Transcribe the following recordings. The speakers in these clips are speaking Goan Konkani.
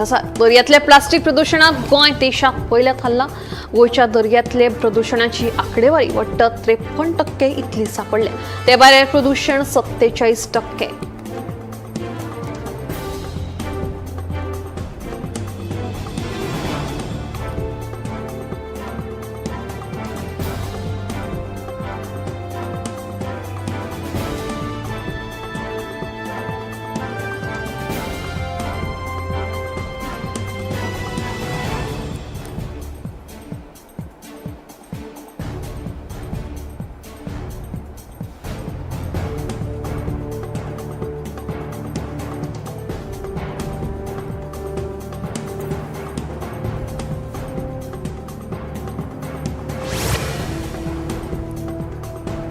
दर्यांतल्या प्लास्टीक प्रदुशणात गोंय देशात पयल्या थारला। गोंयच्या दर्यांतले प्रदुशणाची आंकडेवारी वट्ट 53% इतली सापडल्या। ते भायर प्रदुशण 47%।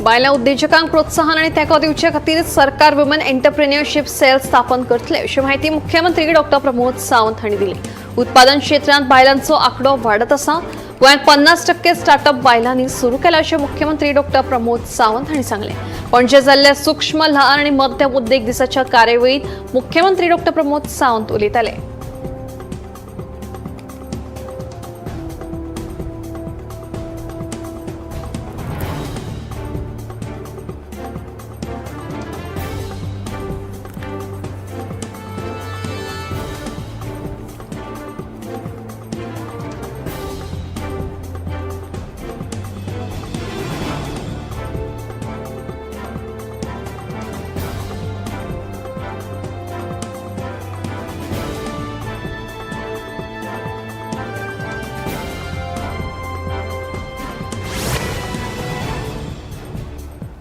बायलां उद्देजकांक प्रोत्साहन आणि तेंको दिवचे खातीर सरकार वुमन एंटरप्रेन्युअरशीप सेल स्थापन करतले अशी माहिती मुख्यमंत्री डॉ प्रमोद सावंत हांणी दिली। उत्पादन क्षेत्रांत बायलांचो आंकडो वाडत आसा। गोंयांत 50% स्टार्टअप बायलांनी सुरू केला अशें मुख्यमंत्री डॉ प्रमोद सावंत हांणी सांगलें। पणजे जाल्ल्या सूक्ष्म ल्हान आनी मध्यम उद्देग दिसाच्या कार्यावळींत मुख्यमंत्री डॉ प्रमोद सावंत उलयताले।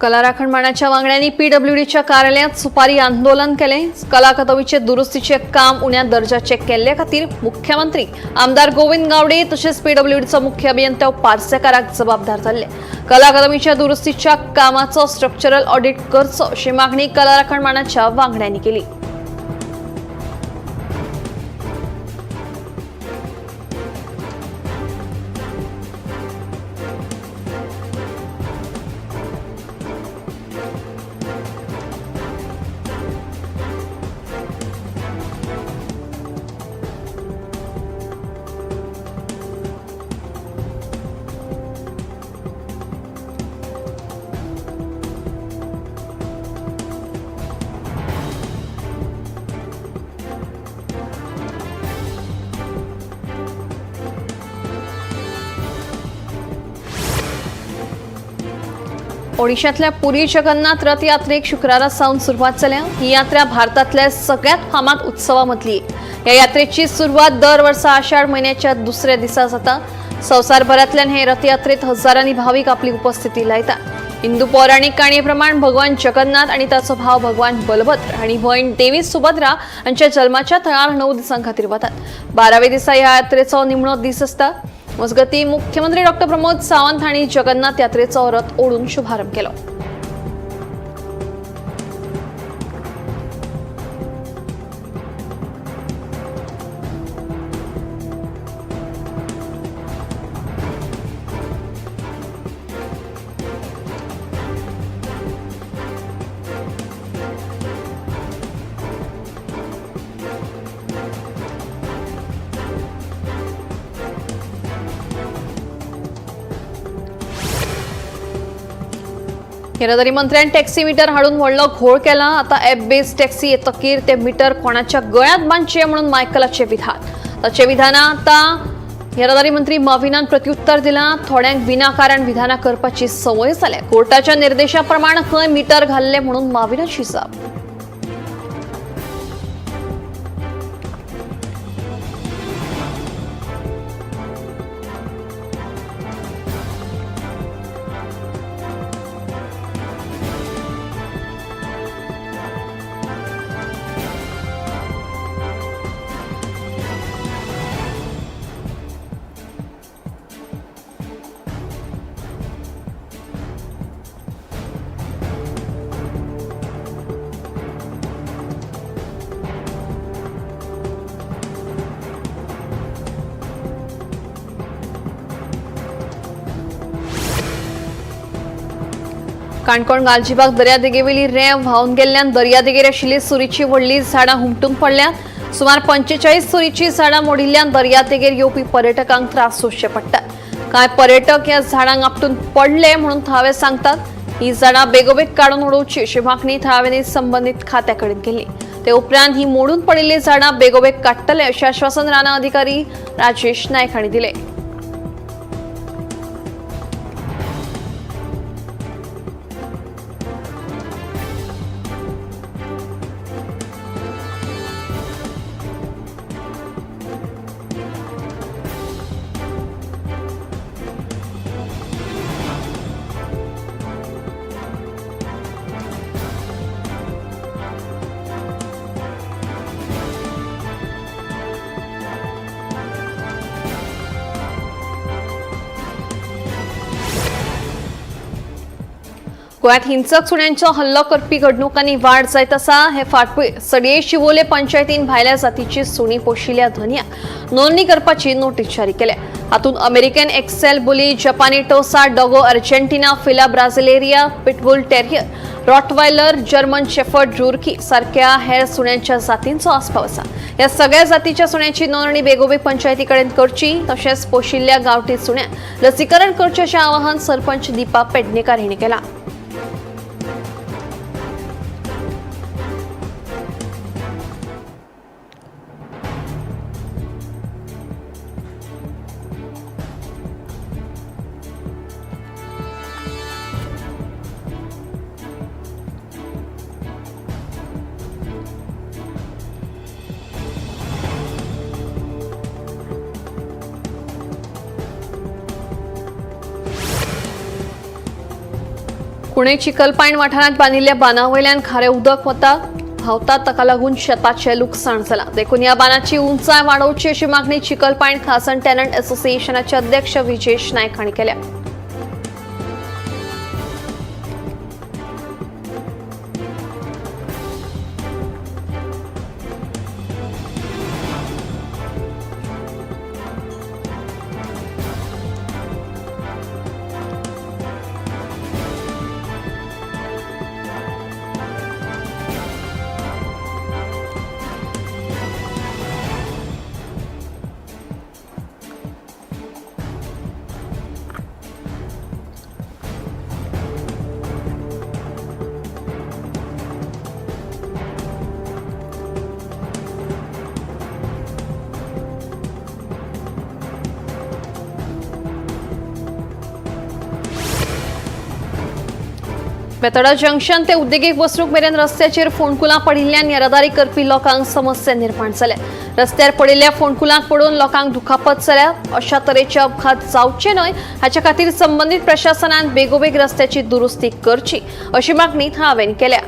कला राखणमानाच्या वांगड्यांनी पीडब्ल्यूडीच्या कार्यालयात सुपारी आंदोलन केले। कला अकादमीचे दुरुस्तीचे काम उण्या दर्जाचे केल्ले खातीर मुख्यमंत्री आमदार गोविंद गावडे तसेच पीडब्ल्यूडीचो मुख्य अभियंता पार्सेकाराक जबाबदार धरले। कला अकादमीच्या दुरुस्तीच्या कामाचो स्ट्रक्चरल ऑडिट करचो अशी मागणी कला राखणमानाच्या वांगड्यांनी केली। ओडिशातल्या पुरी जगन्नाथ रथ यात्रेक शुक्रारा सावन सुरवात जाल्या। ही यात्रा भारतातल्या सगळ्यात फामाद उत्सवामधली एक। या यात्रेची सुरवात दर वर्सा आषाढ महिन्याच्या दुसऱ्या दिसा जाता। संवसारभरांतल्यान हे रथयात्रेत हजारांनी भाविक आपली उपस्थिती लायतात। हिंदू पौराणिक काणयेप्रमाण भगवान जगन्नाथ आणि ताचो भाव भगवान बलभद्र आणि भयण देवी सुभद्रा हांच्या जल्माच्या थळार 9 दिसां खातीर वतात। 12व्या दिसा ह्या यात्रेचो निमणो दीस आसता। मजगती मुख्यमंत्री डॉ प्रमोद सावंत हांणी जगन्नाथ यात्रेचो रथ ओडून शुभारंभ केलो। येरादारी मंत्र्यान टॅक्सी मीटर हाडून व्हडलो घोळ केला। आता ॲप बेस्ड टॅक्सी येतकीर ते मीटर कोणाच्या गळ्यात बांदचे म्हणून मायकलाचे विधान। ताचे विधाना आता येरादारी मंत्री माविनान प्रत्युत्तर दिला। थोड्यांक विनाकारण विधानां करपाची संवय जाल्या। कोर्टाच्या निर्देशाप्रमाण खंय मीटर घाल्ले म्हणून माविनाची जाप। काणकोण गालजीबाग दर्यादेगेवेली रेंव व्हांवन गेल्ल्यान दर्यादेगेर आशिल्ली सुरीची व्हडली झाडां हुमटून पडल्यात। सुमार 45 तरेचीं झाडां मोडिल्ल्यान दर्यादेगेर येवपी पर्यटकांक त्रास सोंसचे पडटात. कांय पर्यटक ह्या झाडांक आपटून पडले म्हणून थळावे सांगतात. ही झाडां बेगोबेग काडून उडोवची अशी मागणी थळाव्यांनी संबंदीत खात्या कडेन केली. ते उपरांत ही मोडून पडिल्ली झाडां बेगोबेग काडटले अशें आश्वासन रानां अधिकारी राजेश नायक हांणी दिलें. गोंयांत हिंसक सुण्यांचो हल्लो करपी घडणुकांनी वाड जायत आसा. हे फाटभूंयेर सडये शिवोले पंचायतीन भायल्या जातीची सुणी पोशिल्ल्या धनयाक नोंदणी करपाची नोटीस जारी केल्या. हातूंत अमेरिकन एक्सेल बुली, जपानी Tosa, Dogo Argentina, Fila Brasileira, pitbull terrier, Rottweiler, German shepherd, Yorkie सारख्या हेर सुण्यांच्या जातींचो आस्पाव आसा. ह्या सगळ्या जातीच्या सुण्यांची नोंदणी बेगोबेग पंचायती कडेन करची, तशेंच पोशिल्ल्या गांवठी सुण्यांक लसीकरण करचें अशें आवाहन सरपंच दीपा पेडणेकार हिणें केलां. पुणे चिखलपायण वाठारांत बांदिल्ल्या बांदावयल्यान खारें उदक वता व्हांवता, ताका लागून शेताचें लुकसाण जालां. देखून ह्या बांदाची उंचाय वाडोवची अशी मागणी चिखलपायण खाजन टॅनंट असोसिएशनाचे अध्यक्ष विजेश नायक हांणी केल्या. बेतोडा जंक्शन ते उद्देगीक वसणूक मेरेन रस्त्याचेर फोंडकुलां पडिल्ल्यान येरादारी करपी लोकांक समस्या निर्माण जाल्या. रस्त्यार पडिल्ल्या फोंडकुलांक पडून लोकांक दुखापत जाल्या. अशा तरेचे अपघात जावचे न्हय हाचे खातीर संबंदीत प्रशासनान बेगोबेग रस्त्याची दुरुस्ती करची अशी मागणी थळाव्यांनी केल्या.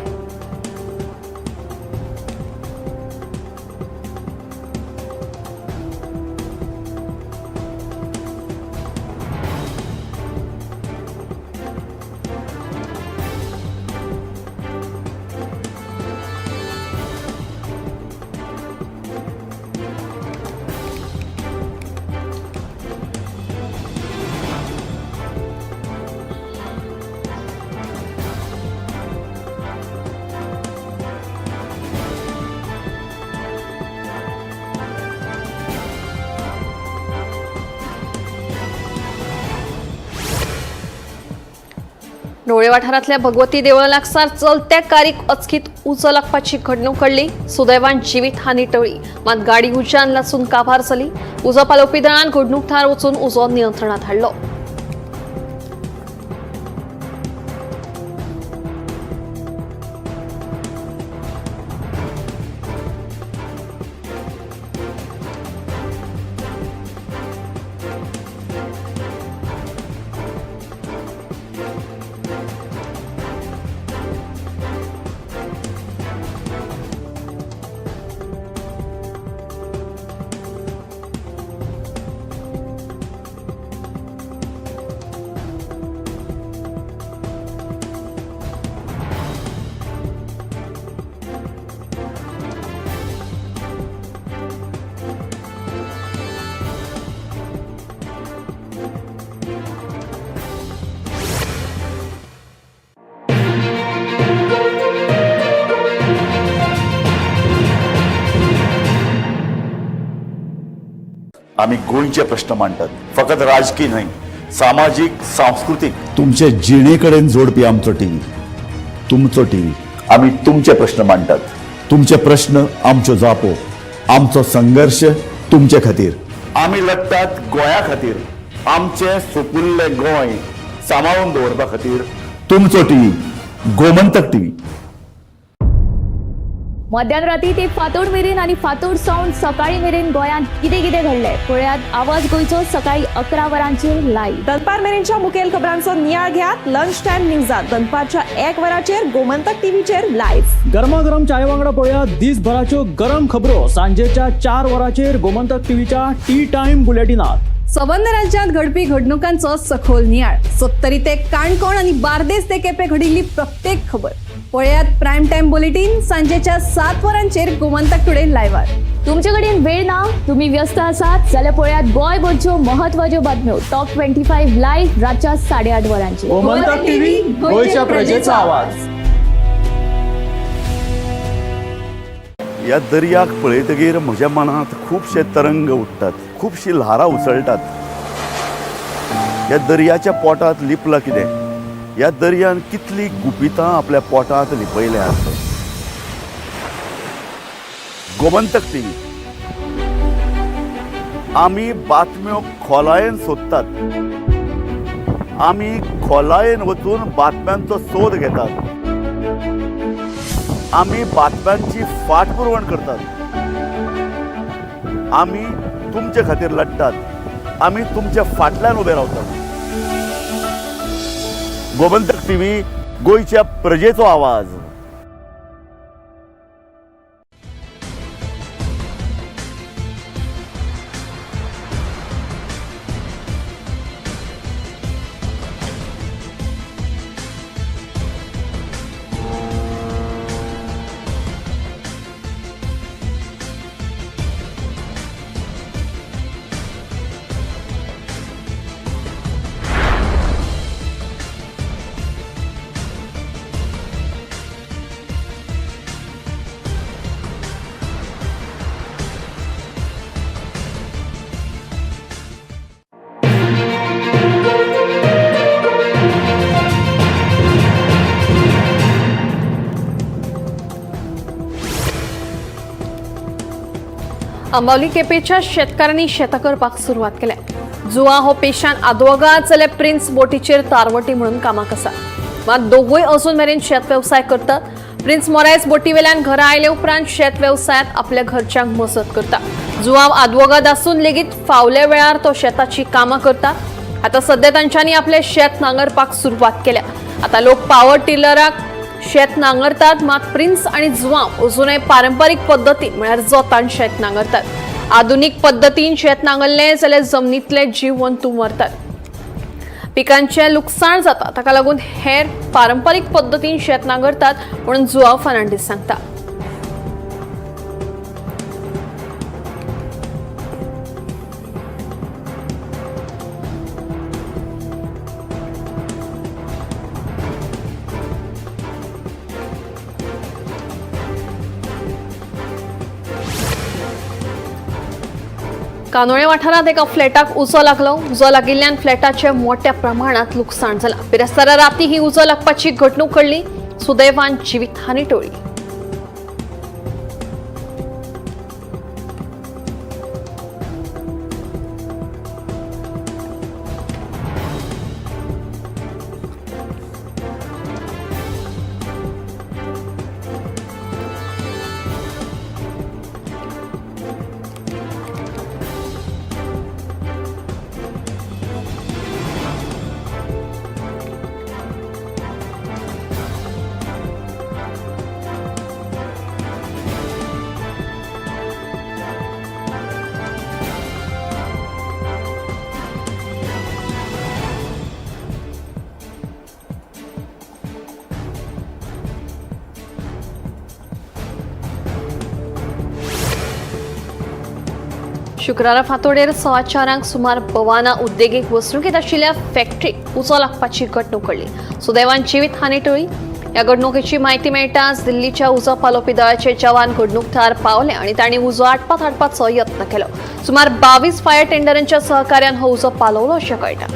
ढोळे वाठारांतल्या भगवती देवळा लागसार चलत्या कारीक अचकीत उजो लागपाची घडणूक घडली. सुदैवान जिवीत हानी टळ्ळी, मात गाडी उज्यान लासून काबार जाली. उजो पालोवपी दळान घडणूक थळार वचून उजो नियंत्रणात हाडलो. आमी गोंयचे प्रश्न मांडटात, फकत राजकी न्हय, सामाजीक, सांस्कृतीक, तुमचे जिणे कडेन जोडपी आमचो टीव्ही, तुमचो टीव्ही. आमी तुमचे प्रश्न मांडटात, तुमचे प्रश्न आमच्यो जापो, आमचो संघर्श तुमचे खातीर. आमी लडटात गोंया खातीर, आमचें सुपुल्लें गोंय सांबाळून दवरपा खातीर. तुमचो टीव्ही, गोमंतक टीव्ही. मध्यान राती ते फांतोड मेरेन आनी फांतोड सावन सकाळी मेरेन गोंयांत कितें कितें घडलें पळयात आवाज गोंयचो सकाळी 11 वरांचेर लायव्ह. दनपार मेरेनच्या मुखेल खबरांचो नियाळ घेयात लंच टायम न्यूजात दनपारच्या 1 वराचेर गोमंतक टीव्हीचेर लायव्ह. गरमागरम चाये वांगडा पळया दिसभराच्यो गरम खबरो सांजेच्या 4 वरांचेर गोमंतक टीव्हीच्या टी टायम बुलेटिनात. सबंद राज्यांत घडपी घडणुकांचो सखोल नियाळ, सत्तरी ते काणकोण आनी बार्देस ते केपें घडिल्ली प्रत्येक खबर पळयात प्रायम टायम बुलेटीन सांजेच्या 7 वरांचेर गोमंतक टुडे लायव्हार. तुमचे कडेन वेळ ना, तुम्ही व्यस्त आसात जाल्यार पळयात गोंयभरच्यो महत्वाच्यो बातम्यो टॉप 25 लायव्ह रातच्या 8:30 वरांचेर. गोमंतक टीव्ही, गोंयच्या प्रजेचा आवाज. ह्या दर्याक पळयतगीर म्हज्या मनांत खुबशे तरंग उठ्ठात, खुबशीं ल्हारां उसळटात. ह्या दर्याच्या पोटांत लिपलां कितें? ह्या दर्यान कितलीं गुपितां आपल्या पोटांत लिपयल्यांत? गोमंतक टीव्ही, आमी बातम्यो खोलायेन सोदतात, आमी खोलायेन वचून बातम्यांचो सोद घेतात, आमी बातम्यांची फाटपुरवण करतात, आमी तुमचे खातीर लडटात, आमी तुमच्या फाटल्यान उबे रावतात. गोमंतक टीव्ही, गोंयच्या प्रजेचो आवाज. आंबावली केपेच्या शेतकारांनी शेतां करपाक सुरवात केल्या. जुआ हो पेशान आदवोगाद जाल्यार प्रिन्स बोटीचेर तारवटी म्हणून कामाक आसा. मात दोगूय अजून मेरेन शेत वेवसाय करतात. प्रिन्स मोरायस बोटीवेल्यान घरा आयले उपरांत शेत वेवसायांत आपल्या घरच्यांक मजत करता. जुआ आदवोगाद आसून लेगीत फावल्या वेळार तो शेताची कामां करता. आतां सध्या तांच्यांनी आपलें शेत नांगरपाक सुरवात केल्या. आतां लोक पावर टिलराक शेत नांगरतात, मात प्रिन्स आनी जुआंव अजूनय पारंपारीक पद्दतीन म्हळ्यार जोतान शेत नांगरतात. आधुनीक पद्दतीन शेत नांगरलें जाल्यार जमनींतले जीवजंतू मरतात, पिकांचें लुकसाण जाता. ताका लागून हेर पारंपारीक पद्दतीन शेत नांगरतात म्हणून जुआंव फर्नांडीस सांगता. कानोळे वाठारांत एका फ्लॅटाक उजो लागलो. उजो लागिल्ल्यान फ्लॅटाचें मोठ्या प्रमाणात लुकसाण जालां. बिरेस्तारा राती ही उजो लागपाची घडणूक घडली. सुदैवान जिवीतहानी टळ्ळी. शुक्रारा फांतोडेर 4:15 सुमार पवाना उद्देगीक वसणुकेंत आशिल्ल्या फॅक्टरीक उजो लागपाची घडणूक घडली. सुदैवान जिवीत हानी टळ्ळी. ह्या घडणुकेची म्हायती मेळटाच दिल्लीच्या उजो पालोवपी दळाचे जवान घडणूक थळार पावले आनी तांणी उजो आटपात हाडपाचो यत्न केलो. सुमार 22 फायर टेंडरांच्या सहकार्यान हो उजो पालवलो अशें कळटा.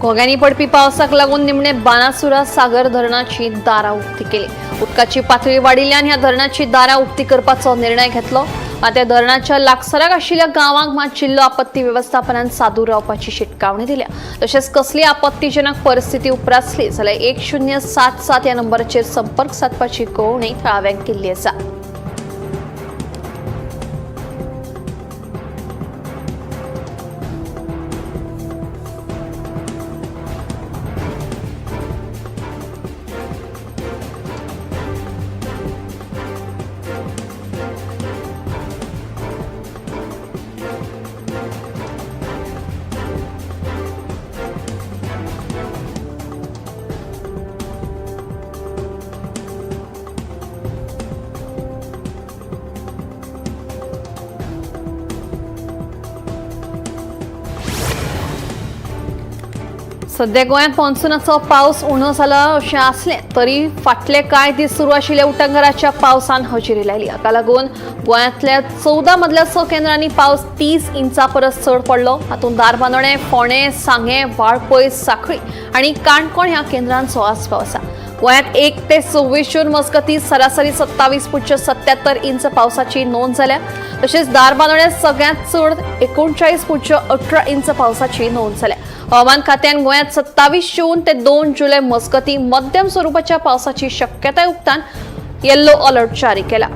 घोग्यांनी पडपी पावसाक लागून निमणे बाणासुरा सागर धरणाची दारां उक्ती केली. उदकाची पातळी वाडिल्ल्यान ह्या धरणाची दारां उक्ती करपाचो निर्णय घेतलो. मात धरणाच्या लागसाराक आशिल्ल्या गांवांक मात जिल्लो आपत्ती वेवस्थापनान सादूर रावपाची शिटकावणी दिल्या. तशेंच कसली आपत्तीजनक परिस्थिती उप्रासली जाल्यार 1077 ह्या नंबराचेर संपर्क सादपाची कळोवणी थळाव्यांक केल्ली आसा. सध्या गोंयांत मॉन्सुनाचो पावस उणो जाला अशें आसलें तरी फाटले कांय दीस सुरू आशिल्ल्या उटंगराच्या पावसान हजेरी लायली. हाका लागून गोंयांतल्या 14 मदल्या 6 केंद्रांनी पावस 30 इंचा परस चड पडलो. हातूंत धारबांदोडें, फोंडें, सांगें, वाळपय, सांखळी आनी काणकोण ह्या केंद्रांचो आस्पाव आसा. गोंयांत 1 ते 26 जून मजगतीं सरासरी 27.77 इंच पावसाची नोंद जाल्या. तशेंच धारबांदोड्यां सगळ्यांत चड 39.18 इंच पावसाची नोंद जाल्या. हवामान खात्यान गोंयांत 27 जून ते 2 जुलय मजगतीं मध्यम स्वरुपाच्या पावसाची शक्यताय उक्तावन येल्लो अलर्ट जारी केला.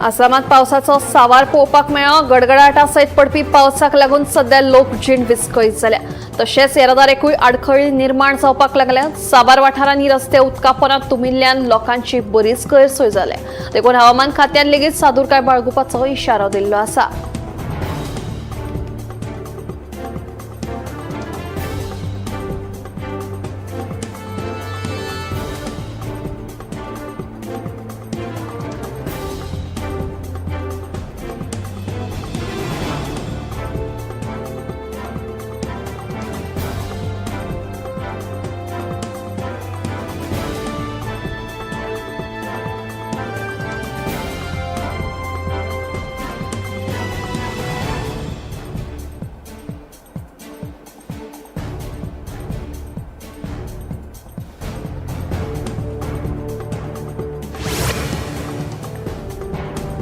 आसामात पावसाचो सावार पळोवपाक मेळ्ळो. गडगडाटा सयत पडपी पावसाक लागून सध्या लोकजीण विस्कळीत जाल्या. तशेंच येरादारीकूय आडखळी निर्माण जावपाक लागल्या. साबार वाठारांनी रस्ते उदकापोनात तुमिल्ल्यान लोकांची बरीच गैरसोय जाल्या. देखून हवामान खात्यान लेगीत सादुरकाय बाळगुपाचो इशारो दिल्लो आसा.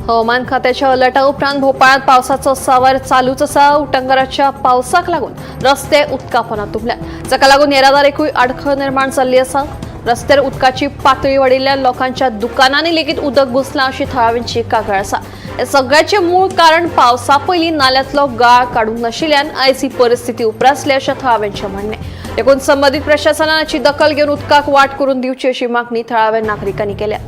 हवामान खात्याच्या अलर्टा उपरांत भोपाळात पावसाचो सावार चालूच आसा. उटंगराच्या पावसाक लागून रस्ते उदकापोनात तुंबल्यात, जाका लागून येरादारीकूय आडखळ निर्माण जाल्ली आसा. रस्त्यार उदकाची पातळी वाडिल्ल्यान लोकांच्या दुकानांनी लेगीत उदक घुसलां अशी थळाव्यांची कागाळ आसा. हे सगळ्याचें मूळ कारण पावसा पयलीं नाल्यांतलो गाळ काडूंक नाशिल्ल्यान आयज ही परिस्थिती उप्रासल्या अशें थळाव्यांचें म्हणणें. देखून संबंदीत प्रशासनान हाची दखल घेवन उदकाक वाट करून दिवची अशी मागणी थळाव्या नागरिकांनी केल्या.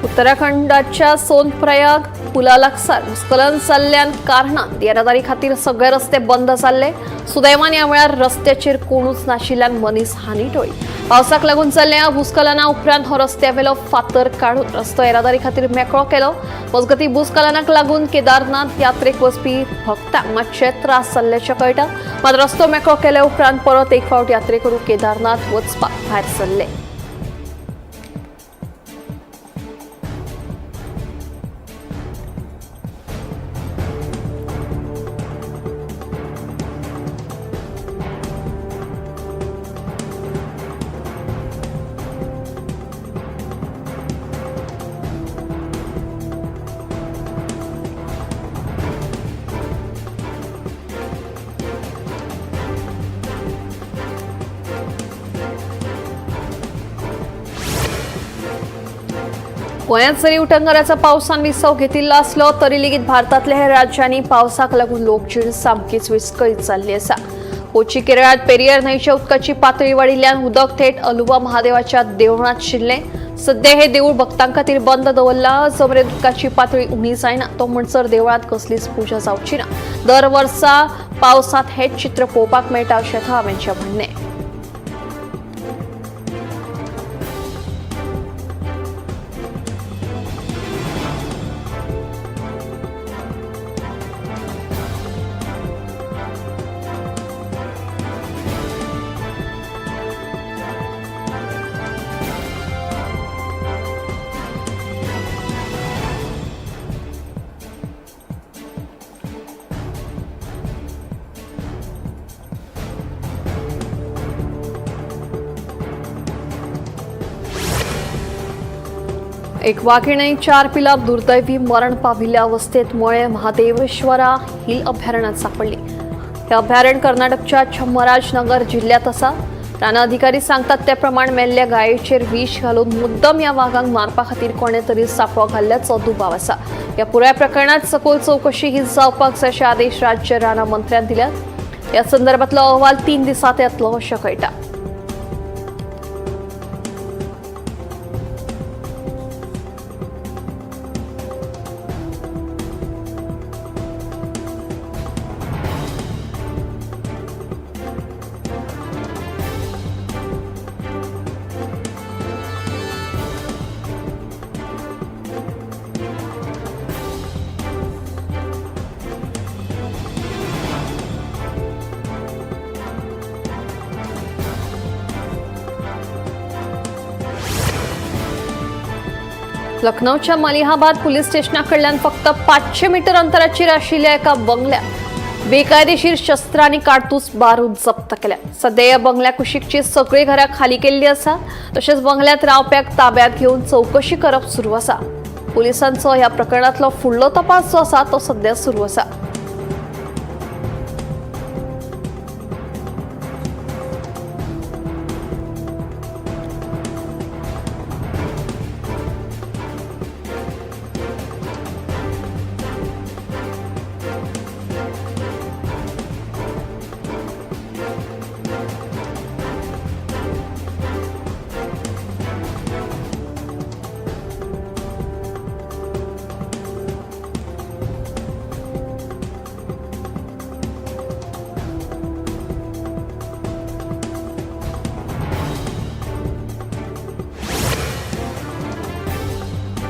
उत्तराखंडाच्या सोनप्रयाग पुला लागसार भूस्खलन जाल्ल्यान कारणान येरादारी खातीर सगळे रस्ते बंद जाल्ले. सुदैवान ह्या वेळार रस्त्याचेर कोणूच नाशिल्ल्यान मनीस हानी टळ्ळी. पावसाक लागून जाल्ल्या भूस्खलना उपरांत हो रस्त्यावेलो फातर काडून रस्तो येरादारी खातीर मेकळो केलो. मजगतीं भूस्खलनाक लागून केदारनाथ यात्रेक वचपी भक्तांक मातशे त्रास जाल्ल्याचें कळटा. मात रस्तो मेकळो केल्या उपरांत परत एक फावट यात्रेकरू केदारनाथ वचपाक भायर सरले. गोंयांत जरी उटंगाराच्या पावसान विसव घेतिल्लो आसलो तरी लेगीत भारतांतल्या हेर राज्यांनी पावसाक लागून लोकजीण सामकीच विस्कळीत जाल्ली आसा. कोची केरळांत पेरियर न्हंयच्या उदकाची पातळी वाडिल्ल्यान उदक थेट अलुवा महादेवाच्या देवळांत शिरलें. सध्या हे देवूळ भक्तां खातीर बंद दवरलां. जो मेरेन उदकाची पातळी उणी जायना तो म्हणसर देवळांत कसलीच पुजा जावची ना. दर वर्सा पावसांत हेच चित्र पळोवपाक मेळटा अशें थळाव्यांचें म्हणणें. एक वाघीण आणि 4 पिलां दुर्दैवी मरण पाविल्ल्या अवस्थेत मळे महादेवेश्वरा हिल अभयारण्यात सापडली. हे अभयारण्य कर्नाटकच्या चमराजनगर जिल्ह्यात आसा. रान अधिकारी सांगतात त्याप्रमाणे मेल्ल्या गायेचेर विष घालून मुद्दम ह्या वाघांक मारपा खातीर कोणे तरी सांपळो घाल्ल्याचो दुबाव आसा. ह्या पुराय प्रकरणात सखोल चवकशी ही जावपाक जाय अशे आदेश राज्य रान मंत्र्यान दिल्यात. ह्या संदर्भातलो अहवाल 3 दिसांत येतलो अशें कळटा. लखनौच्या मलिहाबाद पोलीस स्टेशनाकडल्यान फक्त 500 मीटर अंतराचेर आशिल्ल्या एका बंगल्यात बेकायदेशीर शस्त्र आनी काडतूस बारूद जप्त केल्या. सध्या ह्या बंगल्या कुशीकची सगळीं घरां खाली केल्ली आसा. तशेंच बंगल्यांत रावप्याक ताब्यांत घेवन चवकशी करप सुरू आसा. पुलिसांचो ह्या प्रकरणांतलो फुडलो तपास जो आसा तो सध्या सुरू आसा.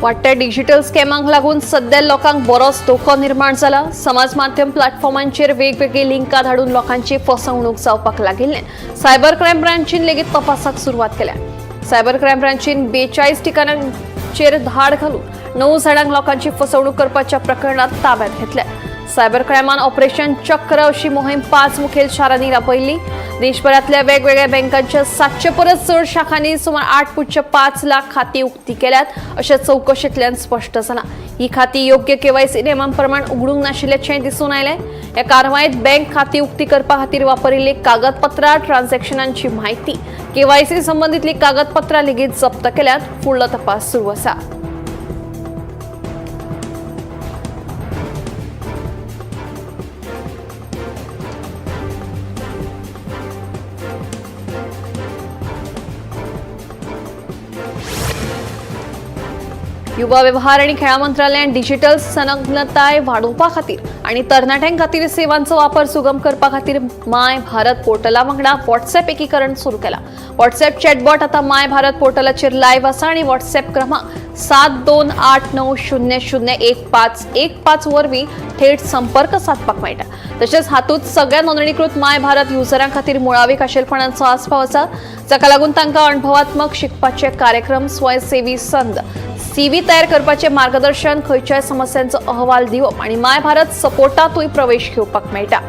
वाडट्या डिजिटल स्कॅमांक लागून सध्या लोकांक बरोच धोको निर्माण जाला. समाज माध्यम प्लॅटफॉर्मांचेर वेगवेगळी लिंकां धाडून लोकांची फसवणूक जावपाक लागिल्ल्यान सायबर क्रायम ब्रांचीन लेगीत तपासाक सुरवात केल्या. सायबर क्रायम ब्रांचीन 42 ठिकाणांचेर धाड घालून 9 जाणांक लोकांची फसवणूक करपाच्या प्रकरणात ताब्यात घेतल्या. सायबर क्रायमान ऑपरेशन चक्र अशी मोहीम 5 मुखेल शारांनी राबयल्ली. देशभरातल्या वेगवेगळ्या बँकांच्या 700 परस चड शाखांनी सुमार 8.5 लाख खाती उक्ती केल्यात अशें चवकशेंतल्यान स्पश्ट जालां. ही खाती योग्य केवायसी नेमांप्रमाण उगडूंक नाशिल्ल्याचें दिसून आयलें. ह्या कारवायेंत बँक खाती उक्ती करपा खातीर वापरिल्ली कागदपत्रां, ट्रान्झॅक्शनांची म्हायती, केवायसी संबंदीतली कागदपत्रां लेगीत जप्त केल्यात. फुडलो तपास सुरू आसा. युवा व्यवहार आनी खेळां मंत्रालयान डिजिटल संलग्नताय वाडोवपा खातीर आनी तरणाट्यां खातीर सेवांचो वापर सुगम करपा खातीर माय भारत पोर्टला वांगडा व्हॉट्सएप एकीकरण सुरू केलां. व्हॉट्सएप चॅटबॉट आतां माय भारत पोर्टलाचेर लायव्ह आसा आनी व्हॉट्सएप क्रमांक 7289001515 वरवीं थेट संपर्क सादपाक मेळटा. तशेंच हातूंत सगळ्या नोंदणीकृत माय भारत युजरां खातीर मुळावी खाशेलपणांचो आस्पाव आसा, जाका लागून तांकां अणभवात्मक शिकपाचे कार्यक्रम, स्वयंसेवी संद, सीव्ही तयार करपाचे मार्गदर्शन, खंयच्याय समस्यांचो अहवाल दिवप आनी माय भारत सपोर्टातूय प्रवेश घेवपाक मेळटा.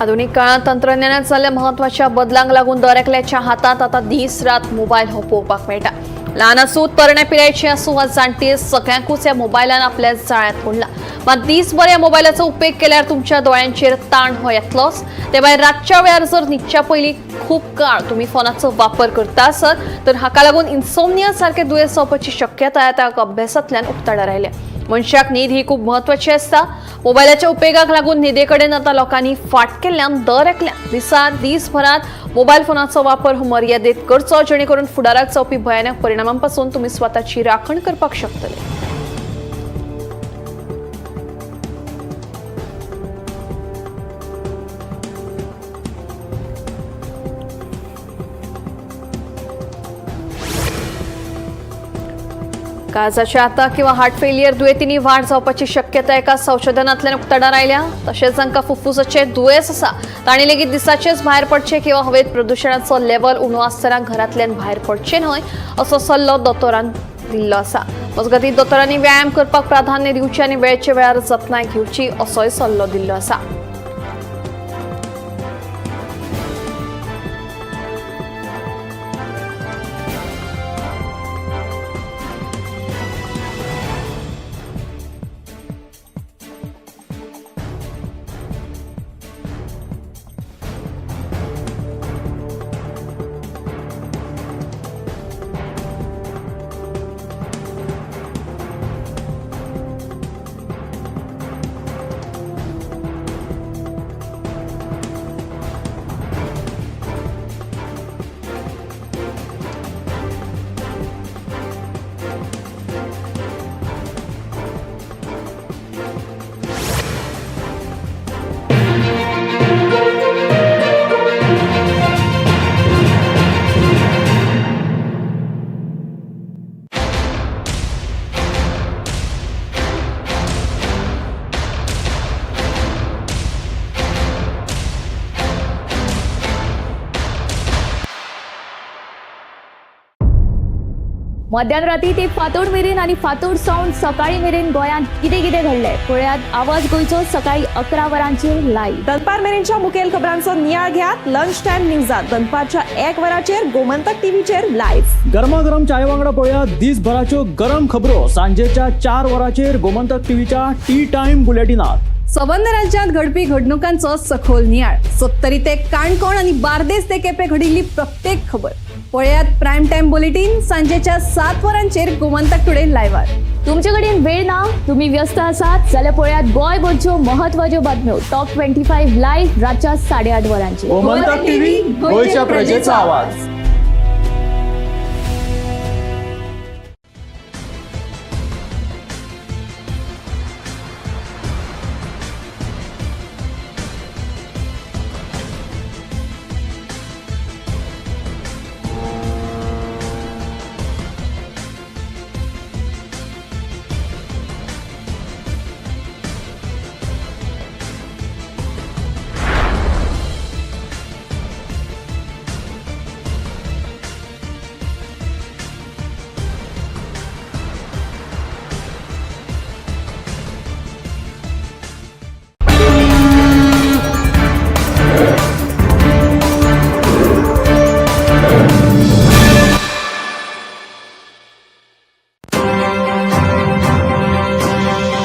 आधुनिक काळात तंत्रज्ञानात जाल्ल्या म्हत्वाच्या बदलांक लागून दर एकल्याच्या हातांत आतां दीस रात मोबायल हो पळोवपाक मेळटा. ल्हान आसूं, तरणे पिरायेची आसूं वा जाणटी, सगळ्यांकूच ह्या मोबायलान आपल्या जाळ्यांत ओडला. मात दीसभर ह्या मोबायलाचो उपेग केल्यार तुमच्या दोळ्यांचेर ताण हो येतलोच. ते भायर रातच्या वेळार जर न्हिदच्या पयलीं खूब काळ तुमी फोनाचो वापर करता आसत तर हाका लागून इन्सोमनिया सारकें दुयेंस जावपाची शक्यताय आतां अभ्यासांतल्यान उक्ताडार आयल्या. मनशाक न्हीद ही खूब म्हत्वाची आसता. मोबायलाच्या उपेगाक लागून न्हिदे कडेन आतां लोकांनी फाट केल्ल्यान दर एकल्यान दिसा दीसभरात मोबायल फोनाचो वापर हो मर्यादीत करचो, जेणे करून फुडाराक जावपी भयानक परिणामांपासून तुमी स्वताची राखण करपाक शकतले. काळजाच्या आता किंवा हार्ट फेलियर दुयेंतींनी वाड जावपाची शक्यता एका संशोधनांतल्यान उक्ताडार आयल्या. तशेंच जांकां फुफ्फुसाचें दुयेंस आसा तांणी लेगीत दिसाचेच भायर पडचें किंवा हवेत प्रदुशणाचो लेवल उणो आसतना घरांतल्यान भायर पडचें न्हय असो सल्लो दोतोरान दिल्लो आसा. मजगतीं दोतोरांनी व्यायाम करपाक प्राधान्य दिवचें आनी वेळचे वेळार जतनाय घेवची असोय सल्लो दिल्लो आसा. मध्यान राती ते फांतोड मेरेन आनी फांतोड सावन सकाळी मेरेन गोंयांत कितें कितें घडलें पळयात आवाज गोंयचो सकाळी 11 वरांचेर लायव्ह. दनपार मेरेनच्या मुखेल खबरांचो नियाळ घेयात लंच टायम न्यूजात दनपारच्या 1 वराचेर गोमंतक टीव्हीचेर लायव्ह. गरमागरम चाये वांगडा पळोवया दीसभराच्यो गरम खबरो सांजेच्या 4 वरांचेर गोमंतक टीव्हीच्या टी टायम बुलेटिनात. सबंद राज्यांत घडपी घडणुकांचो सखोल नियाळ, सत्तरी ते काणकोण आनी बार्देस ते केपें घडिल्ली प्रत्येक खबर पळयात प्रायम टायम बुलेटीन सांजेच्या 7 वरांचेर गोमंतक टुडे लायव्हार. तुमचे कडेन वेळ ना, तुम्ही व्यस्त आसात जाल्यार पळयात गोंयभरच्यो म्हत्वाच्यो बातम्यो टॉप 25 लायव्ह रातच्या 8:30 वरांचेर. गोमंतक टीव्ही, गोंयच्या प्रजेचा आवाज.